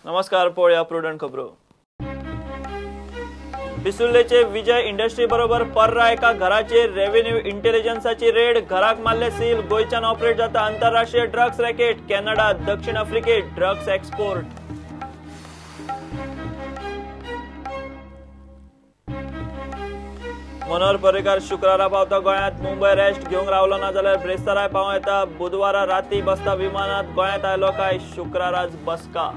नमस्कार, पळोवया प्रुडंट खबरो. पिसुर्लेचे विजय इंडस्ट्री बरोबर पर्रा एका घराचेर रेव्हेन्यू इंटेलिजन्साची रेड. घराक मारले सील. गोंयच्यान ऑपरेट जाता आंतरराष्ट्रीय ड्रग्स रॅकेट. कॅनडा, दक्षिण आफ्रिकेत ड्रग्स एक्सपोर्ट. मनोहर पर्रीकार शुक्रारा पावता गोंयांत. मुंबय रेस्ट घेवंक रावलो ना जाल्यार ब्रेस्ताराय पावं येता. बुधवारा राती बसता विमानात गोंयांत आयलो काय शुक्राराच बसका.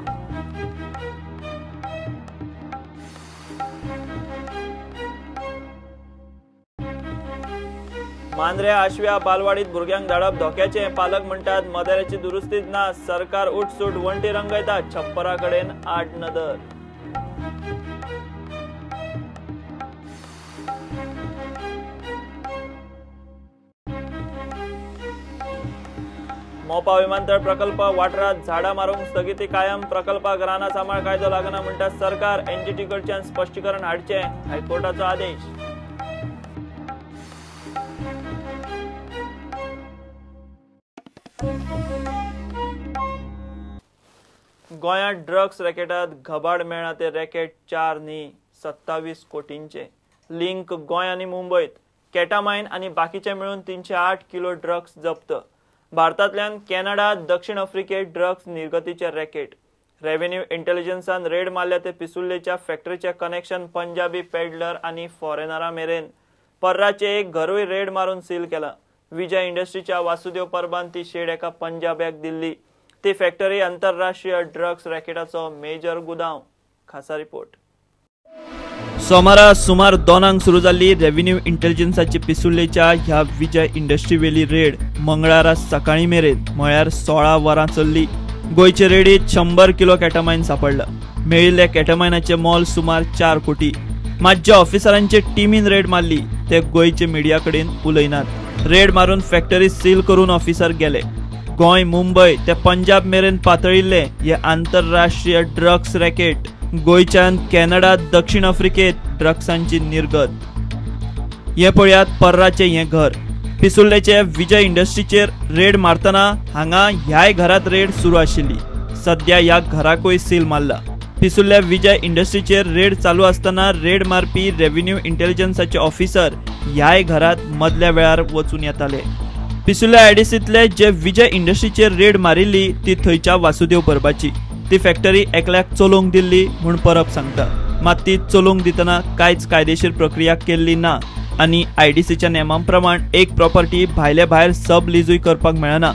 मांद्रे आशव्या बालवाडीत भुरग्यांक धाडप धोक्याचें. पालक म्हणटात मदेराची दुरुस्तीच ना. सरकार उठसूट वण्टी रंगयता. छप्परा कडेन आड नदर. मोपा विमानतळ प्रकल्प वाठारात झाडां मारूंक स्थगिती कायम. प्रकल्पाक रानां सांबाळ कायदो लागना म्हणटा सरकार. एनजीटी कडच्यान स्पश्टीकरण हाडचें, हायकोर्टाचो आदेश. गोंयांत ड्रग्स रॅकेटात घबाड मेळ्ळा ते रॅकेट 4 न्ही 27 कोटींचे. लिंक गोंय आनी मुंबयत. केटामायन आनी बाकीचे मेळून 308 किलो ड्रग्स जप्त. भारतांतल्यान कॅनडा, दक्षिण आफ्रिकेत ड्रग्स निर्गतीचे रॅकेट. रेव्हेन्यू इंटेलिजन्सान रेड मारल्या ते पिसुर्लेच्या फॅक्टरीचे कनेक्शन पंजाबी पेडलर आनी फॉरेनरा मेरेन. पर्राचे एक घरूय रेड मारून सील केला. विजय इंडस्ट्रीच्या वासुदेव परबान ती शेड एका पंजाब्याक दिल्ली. ती फॅक्टरी आंतरराष्ट्रीय ड्रग्स रॅकेटाचो मेजर गुदांव. खासा रिपोर्ट. सोमारा सुमार 2 सुरू जाल्ली रेव्हेन्यू इंटेलिजन्साची पिसुर्लेच्या ह्या विजय इंडस्ट्री वेली रेड मंगळारा सकाळी मेरेन म्हळ्यार 16 वरां चल्ली. गोंयचे रेडीत 100 किलो केटामायन सापडला. मेळिल्ल्या केटामायनाचे मोल सुमार 4 कोटी. मात ज्या ऑफिसरांचे टिमीन रेड मारली ते गोंयचे मिडिया कडेन उलयनात. रेड मारून फॅक्टरी सील करून ऑफिसर गेले. गोंय, मुंबय ते पंजाब मेरेन पातळिल्ले हे आंतरराष्ट्रीय ड्रग्स रॅकेट. गोंयच्यान कॅनडा, दक्षिण आफ्रिकेत ड्रग्सांची निर्गत. हे पळयात पर्राचे हे घर. पिसुर्लेचे विजय इंडस्ट्रीचेर रेड मारतना हांगा ह्याय घरात रेड सुरू आशिल्ली. सद्या ह्या घराकूय सील मारला. पिसुर्ल्या विजय इंडस्ट्रीचेर रेड चालू आसतना रेड मारपी रेव्हेन्यू इंटेलिजन्साचे ऑफिसर ह्याय घरात मदल्या वेळार वचून येताले. पिसुर्ल्या आयडीसींतले जे विजय इंडस्ट्रीचेर रेड मारिल्ली ती थंयच्या वासुदेव परबाची. ती फॅक्टरी एकल्याक चलोवंक दिल्ली म्हूण परब सांगता. मात ती चलोवंक दितना कांयच कायदेशीर प्रक्रिया केल्ली ना आनी आयडीसीच्या नेमा प्रमाण एक प्रॉपर्टी भायले भायर सब लिजूय करपाक मेळना.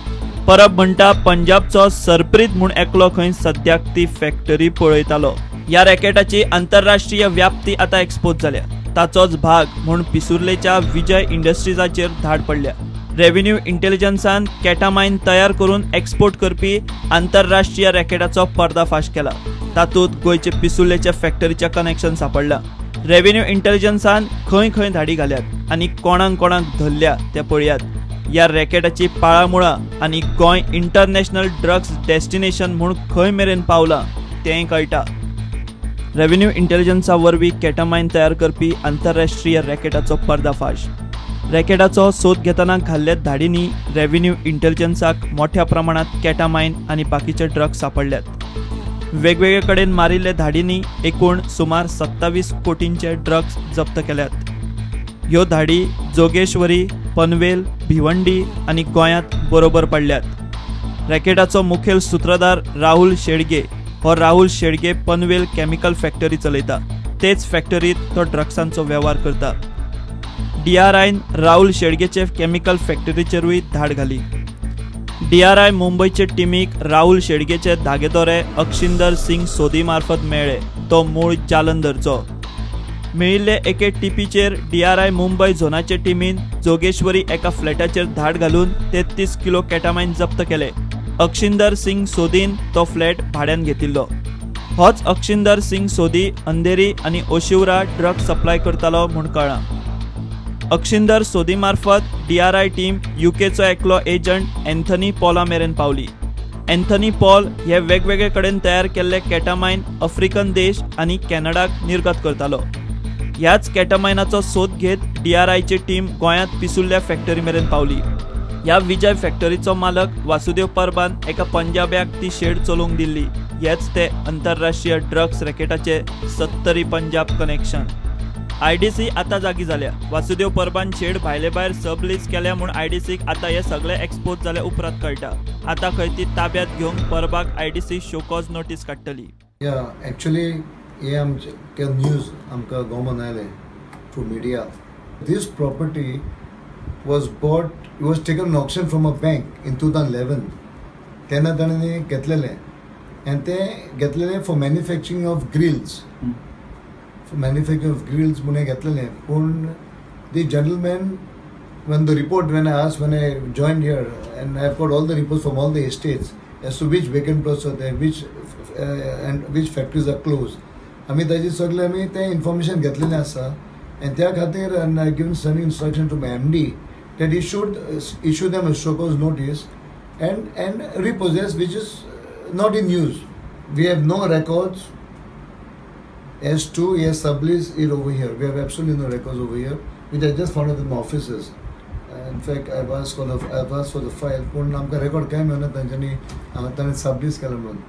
परब म्हणटा पंजाबचो सरप्रीत म्हूण एकलो खंय सद्याक ती फॅक्टरी पळयतालो. ह्या रॅकेटाची आंतरराष्ट्रीय व्याप्ती आतां एक्सपोज जाल्या. ताचोच भाग म्हूण पिसुर्लेच्या विजय इंडस्ट्रीजाचेर धाड पडल्या. रेव्हेन्यू इंटेलिजन्सान केटामायन तयार करून एक्सपोर्ट करपी आंतरराष्ट्रीय रॅकेटाचो पर्दाफाश केला. तातूंत गोंयचे पिसुर्लेच्या फॅक्टरीचें कनेक्शन सापडलां. रेव्हेन्यू इंटेलिजन्सान खंय खंय धाडी घाल्यात आनी कोणाक कोणाक धरल्या ते पळयात. ह्या रॅकेटाची पाळामुळां आनी गोंय इंटरनॅशनल ड्रग्स डेस्टिनेशन म्हूण खंय मेरेन पावलां तेंय कळटा. रेव्हेन्यू इंटेलिजन्सा वरवीं केटामायन तयार करपी आंतरराष्ट्रीय रॅकेटाचो पर्दाफाश. रॅकेटाचो सोद घेतना घाल्ल्या धाडींनी रेव्हेन्यू इंटेलिजन्साक मोठ्या प्रमाणात केटामायन आनी बाकीचे ड्रग्स सापडल्यात. वेगवेगळे कडेन मारिल्ल्या धाडींनी एकूण सुमार 27 कोटींचे ड्रग्स जप्त केल्यात. ह्यो धाडी जोगेश्वरी, पनवेल, भिवंडी आनी गोंयांत बरोबर पडल्यात. रॅकेटाचो मुखेल सूत्रधार राहुल शेडगे हो राहुल शेडगे पनवेल केमिकल फॅक्टरी चलयता. तेच फॅक्टरीत तो ड्रग्सांचो वेव्हार करता. डीआरआयन राहुल शेडगेचे केमिकल फॅक्टरीचेरूय धाड घाली. डीआरआय मुंबयचे टिमीक राहुल शेडगेचे धागेदोरे अक्षिंदर सिंग सोदी मार्फत मेळ्ळे. तो मूळ जालंधरचो. मेळिल्ले एके टिपीचेर डीआरआय मुंबय झोनाचे टिमीन जोगेश्वरी एका फ्लॅटाचेर धाड घालून 33 किलो केटामायन जप्त केले. अक्षिंदर सिंग सोदीन तो फ्लॅट भाड्यान घेतिल्लो. होच अक्षिंदर सिंग सोदी अंधेरी आनी ओशिवरा ड्रग्स सप्लाय करतालो म्हूण कळ्ळां. अक्षिंदर सोदी मार्फत डीआरआय टीम युकेचो एकलो एजंट एन्थनी पॉला मेरेन पावली. एन्थनी पॉल हे वेगवेगळे कडेन तयार केल्ले केटामायन आफ्रिकन देश आनी कॅनडाक निर्गत करतालो. ह्याच केटामायनाचो सोद घेत डीआरआयची टीम गोंयांत पिसुर्ल्या फॅक्टरी मेरेन पावली. ह्या विजय फॅक्टरीचो मालक वासुदेव परबान एका पंजाब्याक ती शेड चलोवंक दिल्ली. हेच ते अंतरराष्ट्रीय ड्रग्स रॅकेटाचे सत्तरी पंजाब कनेक्शन. आयडीसी आतां जागी जाल्या. वासुदेव परबान शेड भायले भायर सबलीज केल्या म्हूण आयडीसीक आतां हे सगळे एक्सपोज जाल्या उपरांत कळटा. आतां खंय ती ताब्यात घेवंक परबाक आयडीसी शोकॉज नोटीस काडटली. एक्चुअली हे आमचे न्यूज आमकां गोमन आयले through media. This property was bought, it was taken an auction from a bank in 2011. तेन्ना ताणें घेतलेलें आनी तें घेतलेलें for manufacturing of grills, for manufacturing of grills म्हणून घेतलेलें. पूण the gentleman when the report when I asked when I joined here and I have got all the reports from all the estates as to which vacant plots are there, which and which factories are closed. आमी ताजी सगळें आमी तें information घेतलेलें आसा आनी त्या खातीर and I given certain instruction to my MD that he should issue them a show cause notice and repossess which is not in use. We have no records as to he has subleased it over here. We have absolutely no records over here, which I just found out in my offices. In fact, I've asked for the file. पूण आमकां record कांय मेळना तांच्यांनी ताणें sublease केलां म्हणून.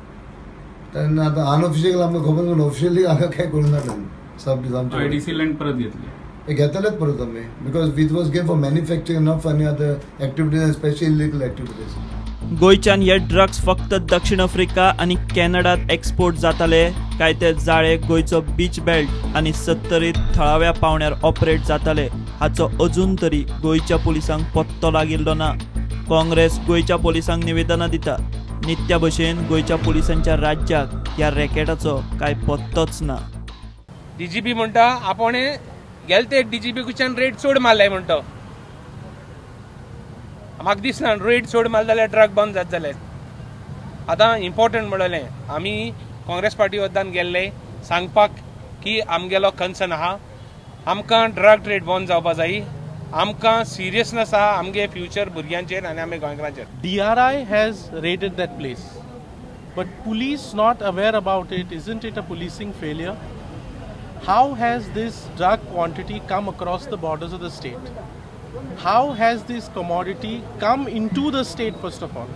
तेन्ना आतां अनऑफिशियल आमकां खबर ना, ऑफिशियली हांगा कांय करूं ना ताणें सबलीज. आमचें आयडीसी लँड परत घेतली, घेतलेच परत आमी, because it was gave for manufacturing, not for any other activities and specially illegal activities. गोंयच्यान हे ड्रग्स फक्त दक्षिण आफ्रिका आनी कॅनडात एक्सपोर्ट जाताले काय ते जाळे गोंयचो बीच बेल्ट आनी सत्तरीत थळाव्या पावण्यार ऑपरेट जाताले हाचो अजून तरी गोंयच्या पुलिसांक पत्तो लागिल्लो ना. काँग्रेस गोंयच्या पुलिसांक निवेदनां दिता. नित्या भशेन गोंयच्या पुलिसांच्या राज्याक ह्या रॅकेटाचो कांय पत्तोच ना. डीजीपी म्हणटा आपणे गेले ते डीजीपी कुच्यान रेट चड मारलाय म्हणटा. म्हाका दिसना रेट चड मारले जाल्यार ड्रग बंद जात जाल्यार. आतां इम्पॉर्टंट म्हणलें आमी काँग्रेस पार्टी वद्दान गेल्ले सांगपाक की आमगेलो कन्सर्न आहा, आमकां ड्रग ट्रेड बंद जावपा जाय, आमकां सिरियसनेस आहा आमगे फ्युचर भुरग्यांचेर आनी आमगे गोंयकारांचेर. DRI has raided that place but police not aware about it. Isn't it a policing failure? How has this drug quantity come across the borders of the state? How has this commodity come into the state first of all?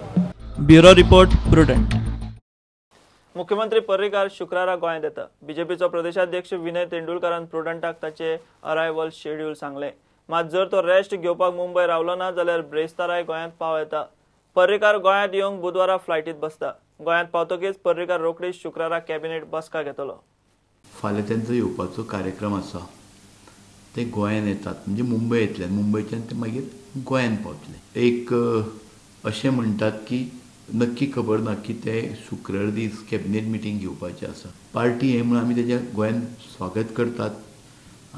Bureau report, Prudent. मुख्यमंत्री पर्रीकार शुक्रारा गोंयांत येता. बीजेपीचो प्रदेशाध्यक्ष विनय तेंडुलकारान प्रुडंटाक ताचे arrival schedule सांगलें. मात जर तो रेस्ट घेवपाक मुंबय रावलो ना जाल्यार ब्रेस्ताराय गोंयांत पाव येता. पर्रीकार गोंयांत येवंक बुधवारा फ्लायटीत बसता. गोंयांत पावतकीच पर्रीकार रोखडीच शुक्रारा कॅबिनेट बसका घेतलो. फाल्यां तांचो येवपाचो कार्यक्रम आसा. ते गोंयान येतात म्हणजे मुंबय येतले, मुंबयच्यान ते मागीर गोंयान पावतले. एक अशें म्हणटात की नक्की खबर ना की ते शुक्रार दीस कॅबिनेट मिटींग घेवपाचें आसा. पार्टी हें म्हणून आमी तेज्या गोंयान स्वागत करतात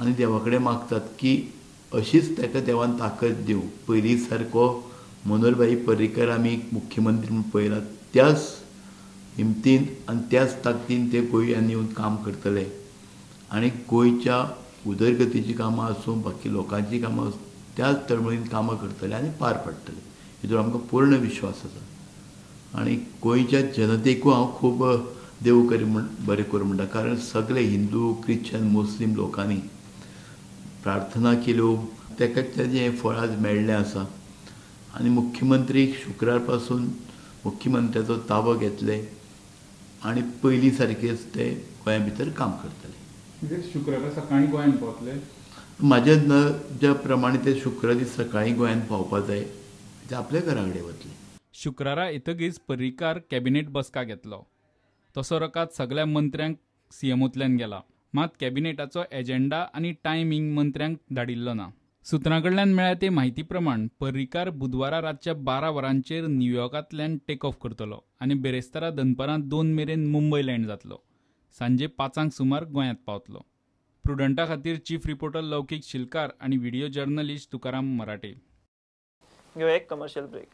आनी देवा कडेन मागतात की अशीच ताका देवान ताकद दिवं. पयलीं सारको मनोहरभाई पर्रीकर आमी मुख्यमंत्री म्हूण पळयला त्याच हिमतीन आनी त्याच ताकदीन ते गोंयान येवन काम करतले आनी गोंयच्या उदरगतीची कामां आसूं बाकी लोकांची कामां आसूं त्याच तळमळीन कामां करतले आनी पार पडटले हितून आमकां पूर्ण विश्वास आसा. आनी गोंयच्या जनतेकूय हांव खूब देव करी म्हण बरें करूं म्हणटा, कारण सगळे हिंदू क्रिश्चन मुस्लीम लोकांनी प्रार्थना केल्यो, ताका तेजें हें फळ आज मेळ्ळें आसा. आनी मुख्यमंत्री शुक्रार पासून मुख्यमंत्र्याचो ताबो घेतले आनी पयलीं सारकेच ते गोंया भितर काम करतले. शुक्रारा सकाळीं गोंयांत पावतले? म्हाज्या ज्या प्रमाणे ते शुक्रार दीस सकाळीं गोंयांत पावपा जाय, ते आपल्या घरा कडेन वतले. शुक्रारा येतकीच पर्रीकार कॅबिनेट बसका घेतलो. तसो रकाद सगळ्या मंत्र्यांक सीएमओंतल्यान गेला. मात कॅबिनेटाचो एजेंडा आनी टायमींग मंत्र्यांक धाडिल्लो ना. सुत्रां कडल्यान मेळ्ळ्या ते म्हायती प्रमाण पर्रीकार बुधवारा रातच्या 12 वरांचेर न्यूयॉर्कांतल्यान टेक ऑफ करतलो आनी बेरेस्तारा दनपारां 2 मेरेन मुंबय लँड जातलो. सांजे 5 सुमार गोंयांत पावतलो. प्रुडंटा खातीर चीफ रिपोर्टर लौकीक शिलकार आनी व्हिडिओ जर्नलिस्ट तुकाराम मराठे. घेवया एक कमर्शियल ब्रेक.